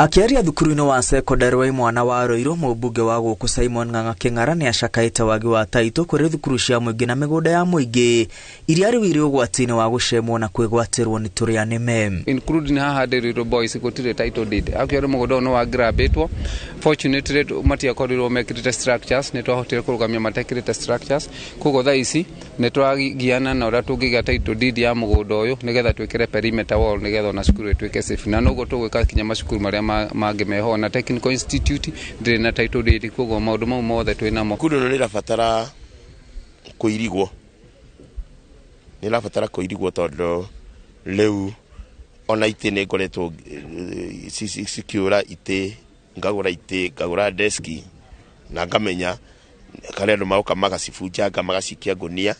Akĩaria thukuru-inĩ wa cekondarĩ wa imwana wa Ruiru, mũmbunge wa gũkũ Simon Ng'ang'a Kĩng'ara nĩ acakaĩte wagi wa taitũ kũrĩ thukuru cia mũingĩ na mĩgũnda ya mũingĩ iria rĩu irĩ ũgwati-inĩ wa gũcemwo na kwĩgwatĩrwo nĩ tũrĩa nĩme. Including haha ndĩ Ruiru Boys gũtirĩ title deed. Actually mũgũnda ũyũ nĩ wa grabĩtwo. Fortunately matiakorirwo mekĩrĩte structures, nĩ twahotire kũrũgamia matekĩrĩte structures. Koguo thaa ici nĩ tũragiana na ũrĩa tũngĩgĩa title deed ya mũgũnda ũyũ nĩgetha twĩkĩre perimeter wall nĩgetha ona cukuru ĩtuĩke safe. Na noguo tũgwĩka kinya macukuru marĩa mangĩ meho na Technical Institute ndĩrĩ na title deed, koguo maũndũ mau mothe twĩ namo. Cukuru ĩno nĩ ĩrabatara kũirigwo, nĩ ĩrabatara kũirigwo tondũ rĩu ona itĩ nĩ ngoretwo cikĩũra itĩ, ngagũra itĩ, ngagũra deski na ngamenya karĩa andũ magoka magacibunjanga magacikia ngũnia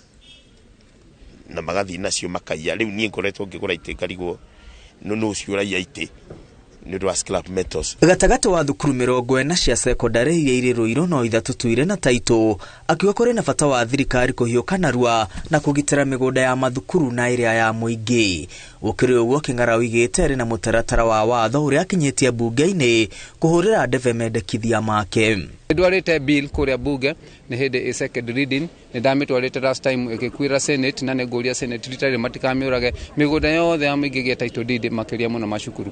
na magathiĩ nacio makaiya. Rĩu niĩ ngoretwo ngĩgũra itĩ ngarigwo nũ ũcio ũraiya itĩ nĩ ũndũ wa scrap metals. Gatagatĩ wa thukuru 40 cia cekondarĩ iria irĩ Ruiru no ithatũ tu irĩ na taitũ, akiuga kũrĩ na bata wa thirikari kũhiũka narua na kũgitĩra mĩgũnda ya mathukuru na ĩrĩa ya mũingĩ. Gũkĩrĩ ũguo, Kĩng'ara oigĩte arĩ na mũtaratara wa watho ũrĩa akinyĩtie mbunge-inĩ kũhũrĩra ndebe mendekithia make. Ndwarĩte bill kũrĩa bunge nĩ hĩndĩ ĩ second reading, nĩ ndamĩtwarĩte last time ĩgĩkuĩra Senate, na nĩ ngũria Senate rita rĩrĩ matikamĩũrage. Mĩgũnda yothe ya mũingĩ ĩgĩe title deed makĩria mũno macukuru.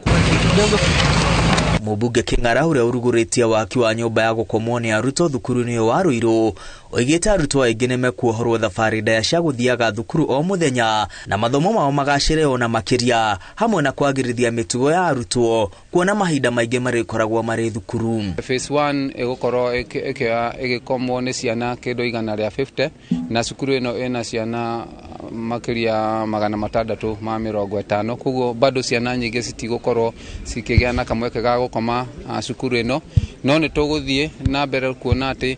Mũmbunge Kĩng'ara ũrĩa ũrugũrĩtie waki wa nyũmba ya gũkomwo nĩ arutwo thukuru-inĩ ũyũ wa Ruiru oigĩte arutwo aingĩ nĩ mekuohorwo thabarĩ ndaya cia gũthiaga thukuru o mũthenya na mathomo mao magacĩre ona makĩria, hamwe na kwagĩrithia mĩtugo ya arutwo kuona mahinda maingĩ marĩkoragwo marĩ thukuru. Phase 1 ĩgũkorwo ĩgĩkomwo nĩ ciana kĩndũ igana rĩa 50 na cukuru ĩno ĩna ciana makĩria 650, koguo bado ciana nyingĩ citigũkorwo cikĩgĩa na kamweke ga gũkoma cukuru ĩno, no nĩ tũgũthiĩ na mbere kuona atĩ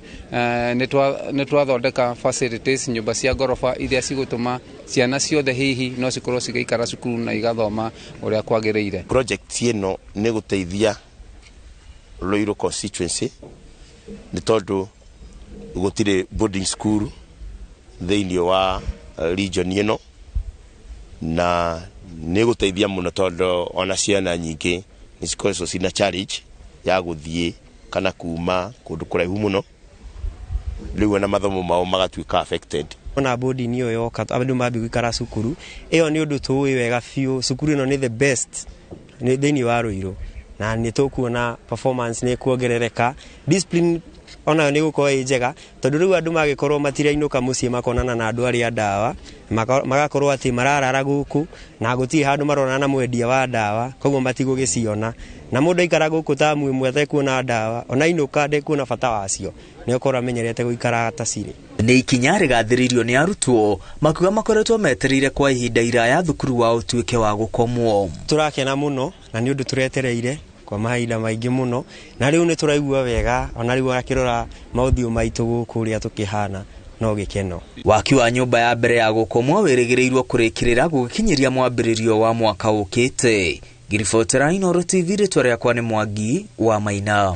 nĩ twathondeka facilities, nyũmba cia ngoroba iria cigũtũma ciana ciothe hihi no cikorwo cigĩikara cukuru na igathoma ũrĩa kwagĩrĩire. Project ĩno nĩ gũteithia Ruiru constituency nĩ tondũ gũtirĩ boarding school thĩinĩ wa region ĩno, na nĩ gũteithia mũno tondũ ona ciana nyingĩ nĩ cikoretwo cina challenge ya gũthiĩ kana kuma kũndũ kũraihu mũno, rĩu ona mathomo mao magatuĩka affected. Ona boarding ĩyo yoka andũ mambia gũikara cukuru ĩyo nĩ ũndũ tũĩ wega biũ, cukuru ĩno nĩ the best nĩ thĩinĩ wa Ruiru, na nĩ tũkuona performance nĩ kuongerereka, discipline onayo nĩ gũkorwo ĩ njega tondũ rĩu andũ magĩkorwo matirainũka mũciĩ makonana na andũ arĩa ndawa, magakorwo atĩ mararara gũkũ na gũtirĩ handũ maronana na mwendia wa ndawa, koguo matigũgĩciona, na mũndũ aikara gũkũ tamu ĩmwe atekuona ndawa ona ainũka ndekuona bata wacio, nĩ ũkorwo amenyerete gũikara ta cirĩ. Nĩ ikinya rĩgathĩrĩirio nĩ arutwo makiuga makoretwo metereire kwa ihinda iraya thukuru wao ũtuĩke wa gũkomwo. Tũrakena mũno na nĩ ũndũ tũretereire kwa mahinda maingĩ mũno, na rĩu nĩ tũraigua wega ona rĩu akĩrora maũthiũ maitũ gũkũ ũrĩa tũkĩhana no gĩkeno. Waki wa nyũmba ya mbere ya gũkomwo wĩrĩgĩrĩirwo kũrĩkĩrĩra gũgĩkinyĩria mwambĩrĩrio wa mwaka ũkĩte. Ngiribotera Inooro TV, rĩtwa rĩakwa nĩ Mwangi wa Maina.